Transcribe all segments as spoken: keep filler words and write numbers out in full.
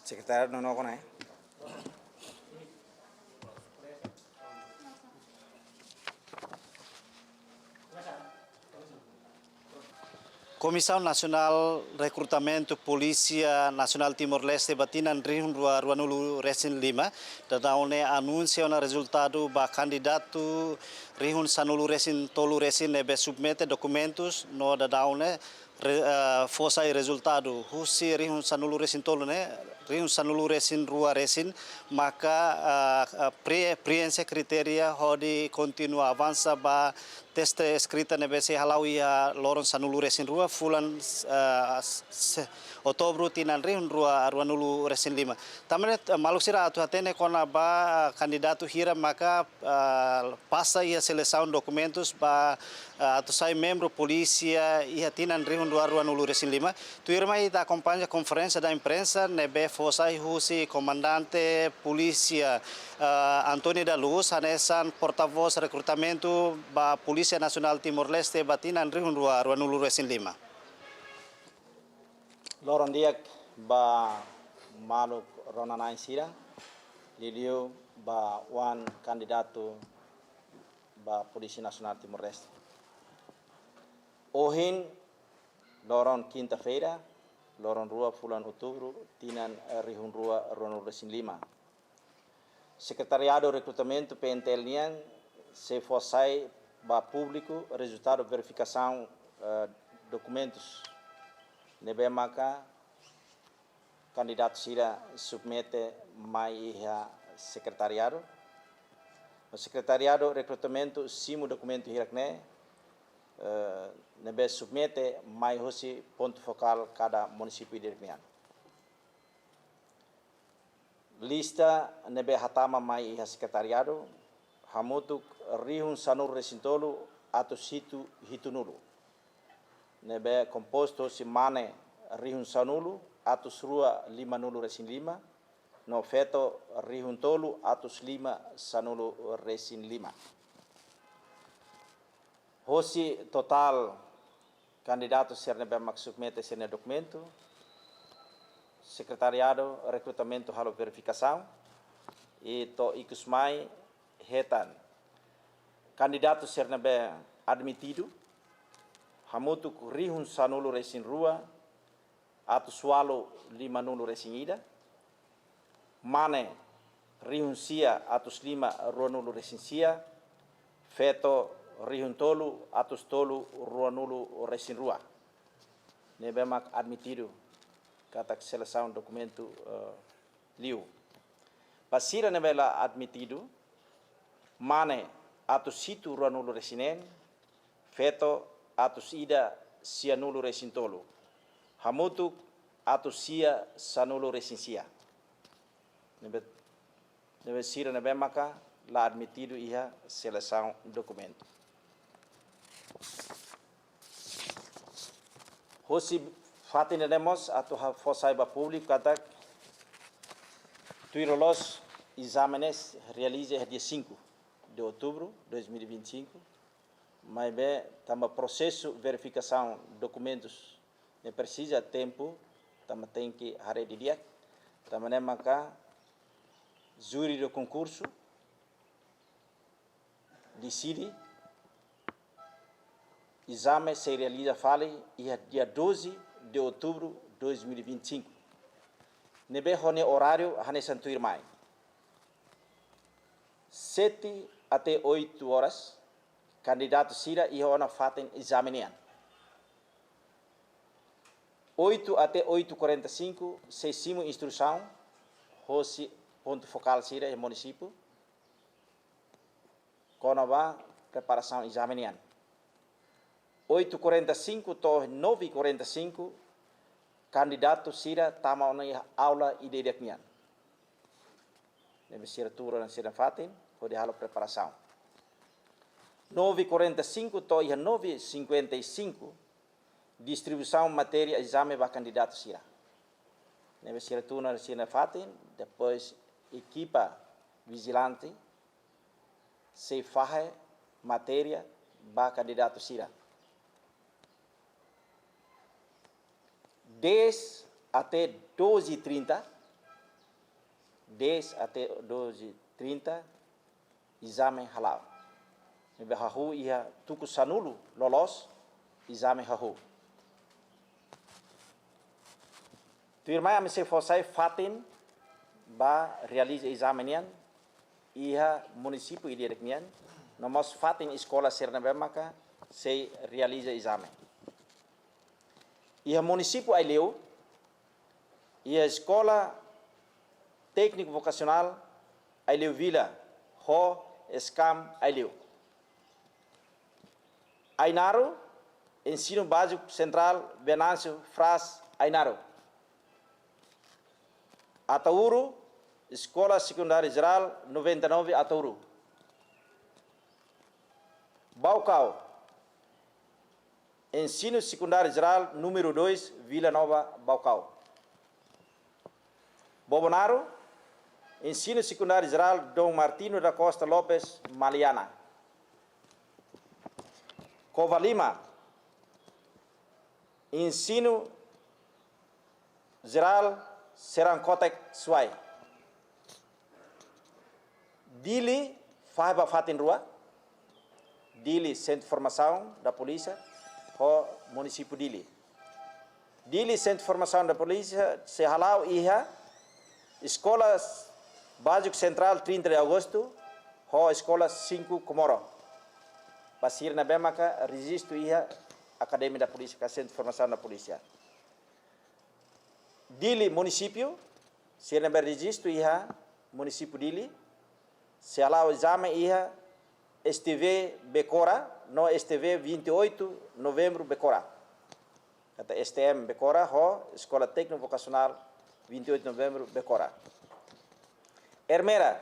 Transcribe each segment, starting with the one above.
Sekretáriu no no kona, eh? Komisaun Nasionál Rekrutamentu Polísia Nasionál Timor-Leste ba tinan rihun rua ruanulu resin lima, daudaun ne'e anunsia ona rezultadu ba kandidatu rihun sanulu resin tolu resin ne'ebé submete dokumentus no daudaun ne'e re-, eh, fó sai rezultadu. Husi rihun sanulu resin tolu ne'e, rihun sanulu resin rua resin maka, eh, eh, pre-, preenxe kritéria hodi kontinua avansa ba teste eskrita ne'ebé sei hala'o iha loron sanulu resin rua fulan, eh, se-, Outubru tinan rihun rua ruanulu resin lima. Tanba ne'e, eh, maluk sira atu hatene kona-ba, eh, kandidatu hira maka, eh, pasa iha selesaun dokumentus ba, eh, atu sai membru polísia iha tinan rihun rua ruanulu resin lima. Tuirmai ita akompaña konferénsia da imprensa ne'ebé fó sai husi Komandante Polísia, eh, António da Luz, hanesan portavós rekrutamentu ba Polísia Nasionál Timor-Leste ba tinan rihun rua ruanulu resin lima. Loron di'ak ba maluk rona-na'in sira, liuliu ba oan kandidatu ba Polísia Nasionál Timor-Leste. Ohin, loron kinta-feira, loron rua fulan Outubru, tinan, eh, rihun rua ruanulu resin lima. Sekretariadu Rekrutamentu P N T L nian sei fó sai ba públiku rezultadu verifikasaun, eh, dokumentus ne'ebé maka kandidatu sira submete mai iha sekretariadu. No sekretariadu rekrutamentu simu dokumentu hirak-ne'e, eh, ne'ebé submete mai husi pontu fokál kada munisípiu ida-idak nian. Lista ne'ebé hatama mai iha sekretariadu, hamutuk rihun sanulu resin tolu atus hitu hitunulu. Ne'ebé kompostu husi mane rihun sanulu atus rua limanulu resin lima, no feto rihun tolu atus lima sanulu resin lima. Hosi totál kandidatu sira ne'ebé mak submete sira-nia dokumentu, sekretariadu rekrutamentu halo verifikasaun, i to'o ikus mai hetan kandidatu sira ne'ebé admitidu, hamutuk rihun sanulu resin rua, atus ualu limanulu resin ida, mane rihun sia atus lima ruanulu resin sia, feto rihun tolu atus tolu ruanulu resin rua. Ne'ebé mak admitidu katak selesaun dokumentu, eh, liu. Ba sira ne'ebé la admitidu, mane atus hitu ruanulu resin neen, feto atus ida sianulu resin tolu, hamutuk atus sia sanulu resin sia. Ne'ebé, ne'ebé sira ne'ebé maka la admitidu iha selesaun dokumentu. Hosi fatin ida-ne'e mós atu ha-, fó sai ba públiku katak tuir loloos ezame ne'e realiza iha dia cinco de outubro de dois mil e vinte e cinco, maibé tanba prosesu verifikasaun dokumentus ne'e presiza tempu, tanba tenke haree didi'ak, tanba ne'e maka júri do konkursu deside ezame sei realiza fali iha dia doze de outubro de dois mil e vinte e cinco. Ne'ebé ho nia oráriu hanesan tuirmai: sete até oito horas, kandidatu sira iha ona fatin ezame nian. Oito até oito e quarenta e cinco, sei simu instrusaun hosi pontu fokál sira iha munisípiu kona-ba preparasaun ezame nian. Oito e quarenta e cinco to'o nove e quarenta e cinco, kandidatu sira tama ona iha aula ida-idak nian. Ne'ebé sira tun ona sira-nia fatin hodi halo preparasaun. Nove e quarenta e cinco to'o iha nove e cinquenta e cinco, distribuisaun matéria ezame ba kandidatu sira. Ne'ebé sira tun ona sira-nia fatin, depois ekipa vijilante sei fahe matéria ba kandidatu sira. Dez até doze e trinta, dez até doze e trinta, ezame hala'o. Ne'ebé hahú iha tuku sanulu loloos ezame hahú. Tuirmai ami sei fó sai fatin ba realiza ezame nian iha munisípiu ida-idak nian, no mós fatin eskola sira ne'ebé maka sei realiza ezame. Iha munisípiu Aileu, iha Eskola Tékniku Vokasionál Aileu Vila, ho Eskam Aileu. Ainaro, Ensinu Báziku Sentrál Venâncio Fraas Ainaro. Ataúro, Eskola Sekundária Jerál noventa e nove Ataúro. Baucau, Ensinu Sekundáriu Jerál númeru dois, Vila Nova, Baucau. Bobonaro, Ensinu Sekundáriu Jerál Dom Martinho da Costa Lopes, Maliana. Covalima, Ensinu Jerál Serankotek, Suai. Dili, fahe ba fatin rua. Dili, Sentru Formasaun da Polísia, ho munisípiu Dili. Dili, Sentru Formasaun da Polísia sei hala'o iha Eskola Báziku Sentrál trinta de Agosto, ho Eskola cinco Comoro. Ba sira ne'ebé maka rejistu iha Akademia da Polísia, ka Sentru Formasaun da Polísia. Dili munisípiu, sira ne'ebé rejistu iha munisípiu Dili, sei hala'o ezame iha S T V Becora, no S T V vinte e oito Novembro Becora. Katak S T M Becora, ho Eskola Tékniku Vokasionál vinte e oito Novembro Becora. Ermera,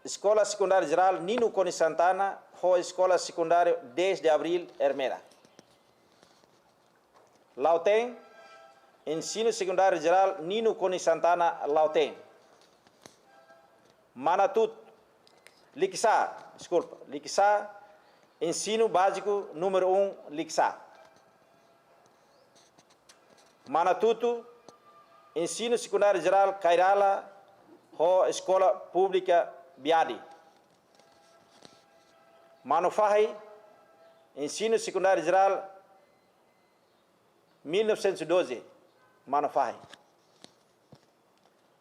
Eskola Sekundáriu Jerál Nino Konis Santana, ho Eskola Sekundáriu dez de Abril, Ermera. Lautém, Ensinu Sekundáriu Jerál Nino Konis Santana, Lautém. Manatuto, Likisá, deskulpa, Likisá, Ensinu Báziku númeru um, Likisá. Manatuto, Ensinu Sekundáriu Jerál Kairala, ho Eskola Públika Biadi. Manufahi, Ensinu Sekundáriu Jerál mil novecentos e doze, Manufahi.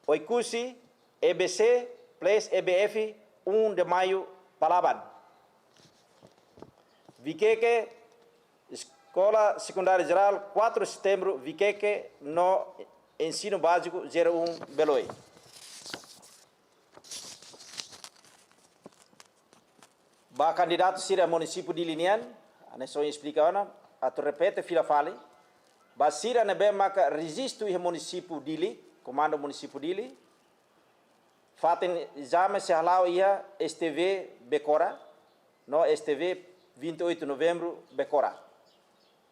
Oekusi, E B C plus E B F, um de Maio, Palaban. Vikeke, Eskola Sekundáriu Jerál quatro de Setembro, Vikeke, no Ensinu Báziku zero um, Beloi. Ba kandidatu sira munisípiu Dili nian, hanesan esplika ona, atu repete fila fali. Ba sira ne'ebé maka rejistu iha munisípiu Dili, Komandu Munisípiu Dili, fatin ezame sei hala'o iha S T V Becora, no S T V vinte e oito Novembro Becora.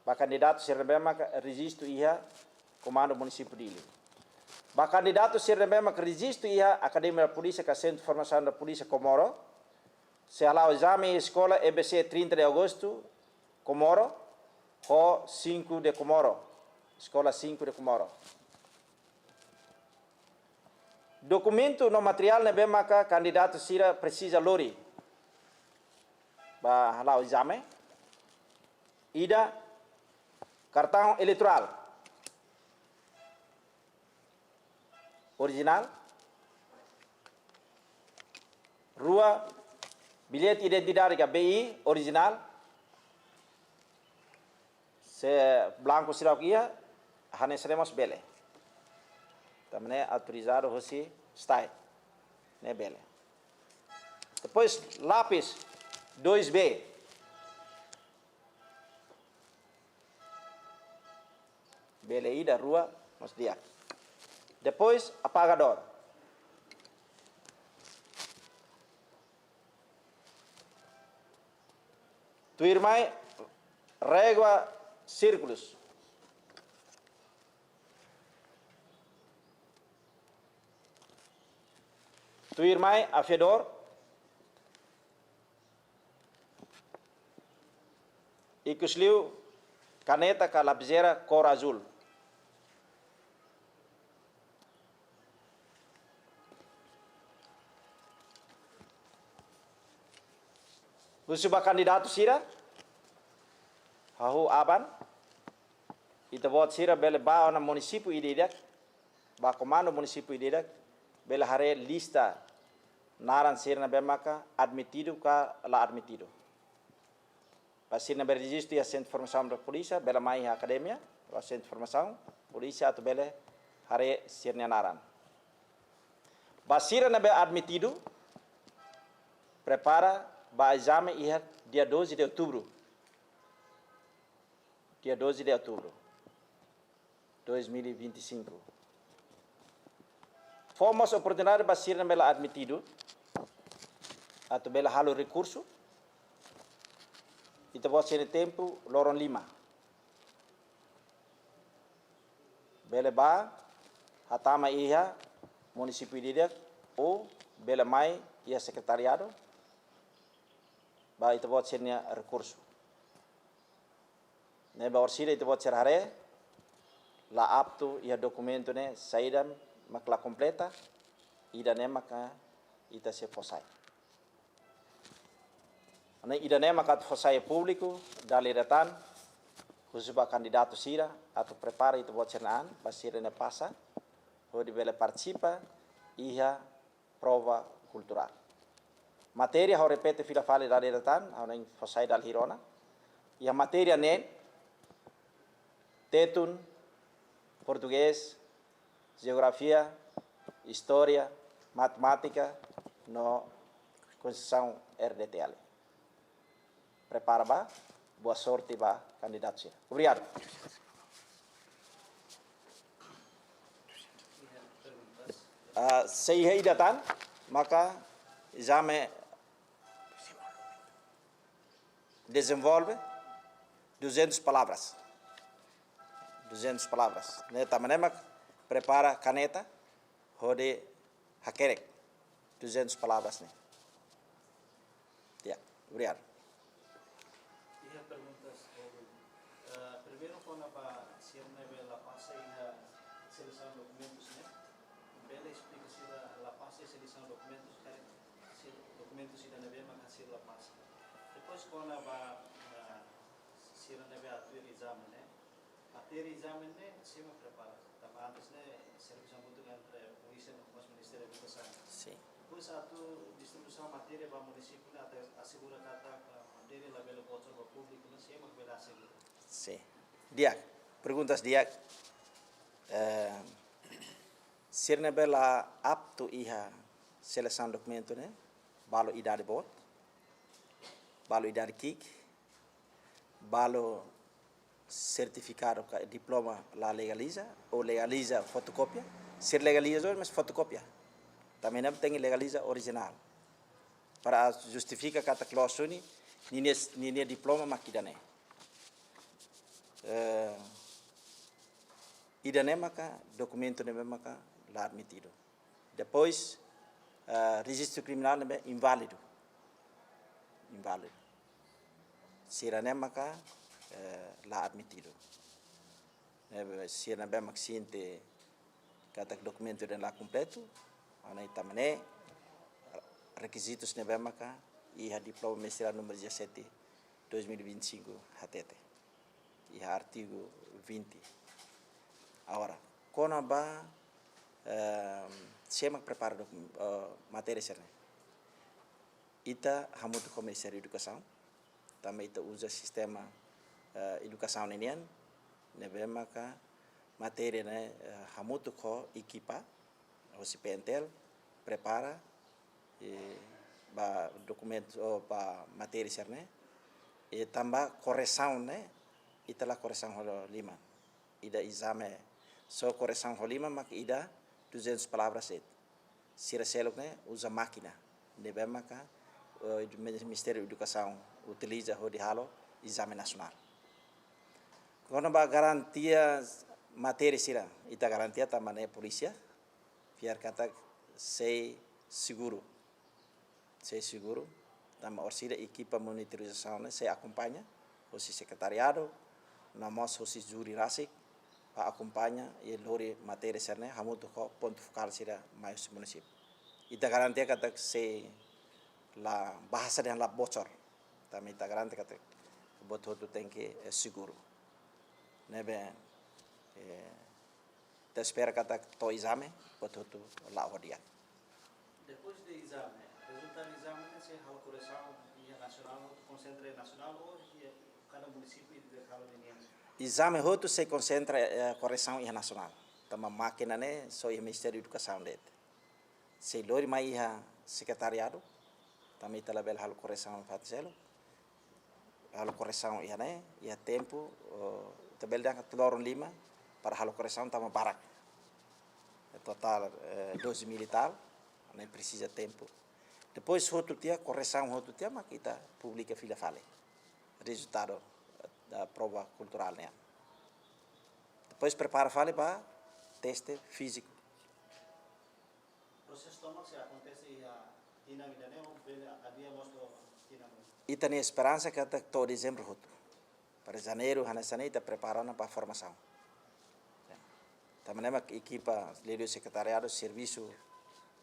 Ba kandidatu sira ne'ebé maka rejistu iha Komandu Munisípiu Dili. Ba kandidatu sira ne'ebé maka rejistu iha Akademia da Polísia ka Sentru Formasaun da Polísia Comoro, sei hala'o ezame iha Eskola E B C trinta de Agosto, Comoro, ho cinco de Comoro, Eskola cinco de Comoro. Dokumentu no materiál ne'ebé maka kandidatu sira presiza lori ba hala'o ezame. Ida, kartaun eleitorál orijinál. Rua, billete identidade ka B I orijinál. Se blanku sira iha, hanesan ne'e mós bele. Tanba ne'e autorizadu hosi STAE. Ne'e bele. Depois, lápis dois B. Bele ida, rua, mós di'ak. Depois, apagadór. Tuirmai, régua sírkulus. Tuirmai, afiadór. Ikusliu, kaneta ka lapizeira kór azúl. Husu ba kandidatu sira, hahú aban, ita-boot sira bele bá ona munisípiu ida-idak, bá komandu munisípiu ida-idak, bele haree lista naran sira ne'ebé maka admitidu ka la admitidu. Ba sira ne'ebé rejistu iha Sentru Formasaun Polísia, bele mai iha akademia, ba Sentru Formasaun Polísia atu bele haree sira-nia naran. Ba sira ne'ebé admitidu, prepara ba ezame iha dia doze de outubro. Dia doze de outubro dois mil e vinte e cinco. Fó mós oportunidade ba sira ne'ebé la admitidu atu bele halo rekursu. Ita-boot sira-nia tempu loron lima. Bele bá, hatama iha munisípiu ida-idak, ou bele mai iha sekretariadu, ba ita-boot sira-nia rekursu. Ne'ebé orsida ita-boot sira haree, la aptu iha dokumentu ne'e, saida mak la kompleta, ida-ne'e maka ita sei fó sai. Ne'e ida-ne'e maka atu fó sai públiku, dala ida tan, husu ba kandidatu sira, atu prepara ita-boot sira-nia an, ba sira ne'e pasa, hodi bele partisipa iha prova kulturál. Matéria ha'u repete fila fali dala ida tan, ha'u na'in fó sai dala hira ona. Iha matéria neen, Tetun, Portugés, Jeografia, Istória, Matemátika, no Konstituisaun R D T L. Prepara ba, boa sorte ba kandidatu sira. Obrigadu. Ah, se iha ida tan, maka ezame dezenvolve duzentas palavras. Duzentas palavras. Ne'e tanba ne'e mak prepara kaneta, hodi hakerek duzentas palavras ne'e. Ya, obrigadu. Iha perguntas, eh, primeiru kona-ba sira ne'ebé la pasa iha selesaun dokumentus ne'e. Bele esplika sira la pasa iha selesaun dokumentus, karik sira dokumentus ida ne'ebé maka sira la pasa. Depois kona-ba, eh, sira ne'ebé atu ezame ne'e. Matéria ezame ne'e, sé mak prepara. Tanba antes ne'e, servisu hamutuk entre polísia no mós Ministériu Edukasaun. Sin. Depois atu distribuisaun matéria ba munisípiu ne'e, atu asegura katak matéria labele bocor ba públiku ne'e, sé mak bele asegura. Sin. Di'ak, perguntas di'ak. Eh, sira ne'ebé la aptu iha selesaun dokumentu ne'e, balu idade boot, balu idade ki'ik, balu sertifikadu ka diploma la legaliza, ou legaliza fotokópia. Sira legaliza, mas fotokópia. Tanba ne'e tenke legaliza orijinál. Para justifika katak loos duni, ninia, ninia diploma mak ida-ne'e. Eh, ida-ne'e maka dokumentu ne'ebé maka la admitidu. Depois, eh, rejistu kriminál ne'ebé inválidu. Inválidu. Sira-ne'e maka, eh, la admitidu. Ne'ebé, sira ne'ebé mak sente katak dokumentu ne'e la kompletu, entaun tanba ne'e rekizitus ne'ebé maka iha diploma mestradu númeru dezassete, dois mil e vinte e cinco hatete. Iha artigu vinte. Agora, kona-ba, ehm, sé mak prepara dokum-, eh, matéria sira-ne'e. Ita hamutuk ho Ministériu Edukasaun, tanba ita uza sistema, eh, edukasaun ninian, ne'ebé maka matéria ne'e, eh, hamutuk ho ekipa, hosi P N T L, prepara, eh, ba dokumentu, ou ba matéria sira-ne'e, eh, tanba korresaun ne'e, ita la korresaun ho liman. Ida ezame, só korresaun ho liman, mak ida duzentas palavras de'it. Sira seluk ne'e uza mákina. Ne'ebé maka, eh, Ministériu Edukasaun utiliza hodi halo ezame nasionál. Kona-ba garantia matéria sira, ita garantia tanba ne'e polísia, fiar katak sei seguru. Sei seguru, tanba orsida ekipa monitorizasaun ne'e sei akompaña, hosi sekretariadu, no mós hosi júri rasik, para akompaña i lori matéria sira-ne'e, hamutuk ho pontu fokál sira mai hosi munisípiu. Ita garantia katak sei la, bahasa dehan la bocor. Tanba ita garante katak buat hotu tenke, eh, seguru. Ne'ebé, eh, ita espera katak to'o ezame buat hotu la'o ho di'ak. Depois de ezame, rezultadu ezame ne'e sei halo koresaun iha nasionál, hotu konsentra iha nasionál ou iha kada munisípiu ida halo ninia? Ezame hotu sei konsentra, eh, koresaun iha nasionál. Tanba mákina ne'e só iha Ministériu Edukasaun de'it. Sei lori mai iha sekretariadu, tanba ita labele halo koresaun fatin seluk. Halo koresaun iha ne'e, iha tempu, oh, ita bele dehan loron lima para halo koresaun tanba barak. Totál, eh, doze mil e tal, ne'e presiza tempu. Depois hotu tiha, koresaun hotu tiha, mak ita publika fila fali rezultadu, eh, da prova kulturál nian. Depois prepara fali ba teste fíziku. Prosesu tomak sei akontese iha tinan ida-ne'e ou bele adia mós to'o tinan rua? Ita-nia esperansa katak to'o dezembru hotu. Para janeiru, hanesan ne'e ita prepara ona ba formasaun. Ya. Tanba ne'e mak ekipa liuliu sekretariadu servisu,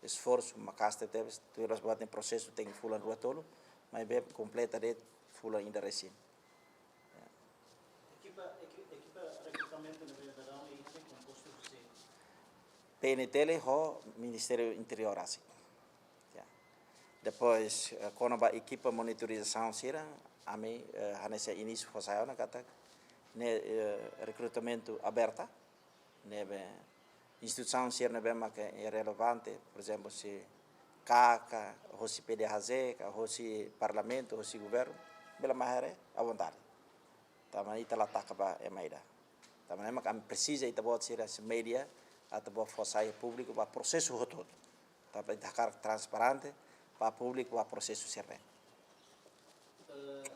esforsu maka'as tebes, tuir loos buat ne'e prosesu tenke fulan rua tolu, maibé kompleta de'it fulan ida resin. Ya. Ekipa, eki-, ekipa rekrutamentu ne'ebé daudaun iha ne'e kompostu husi P N T L ho Ministériu Interiór rasik. Ya. Depois, eh, kona-ba ekipa monitorizasaun sira, ami, eh, hanesan inísiu fó sai ona katak ne'e, eh, rekrutamentu aberta, ne'ebé instituisaun sira ne'ebé mak relevante, por ezemplu, se K A K, hosi P D H J, ka hosi parlamentu, hosi governu, bele mai haree à vontade. Tanba ita la taka ba ema ida. Tanba ne'e mak ami presiza ita-boot sira husi média, atu-boot fó sai públiku ba prosesu hotu-hotu. Tanba ita hakarak transparente ba públiku ba prosesu sira-ne'e. Eh,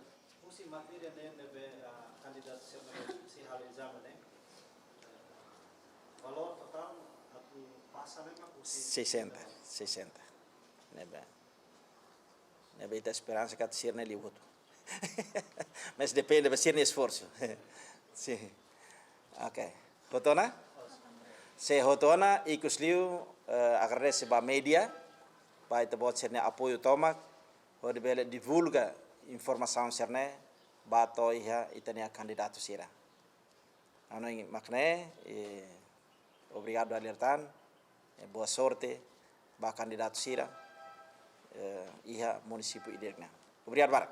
husi matéria ne'e, ne'ebé, ah, kandidatu sira-ne'e sei halo ezame ne'e, eh, valór totál atu pasa ne'e mak husi sesenta, sesenta. Ne'ebé. Ne'ebé ita esperansa katak sira-ne'e liu hotu. Mas depende ba sira-nia esforsu. Sin. Oke. Hotu ona? Sei hotu ona, ikusliu, eh, agradese ba média, ba ita-boot sira-nia apoiu tomak, hodi bele divulga informasaun sira-ne'e ba to'o iha ita-nia kandidatu sira. Ha'u hanoin mak ne'e, eh, obrigadu Alirtan, eh, boa sorte ba kandidatu sira, eh, iha munisípiu ida-idak nian. Obrigadu barak.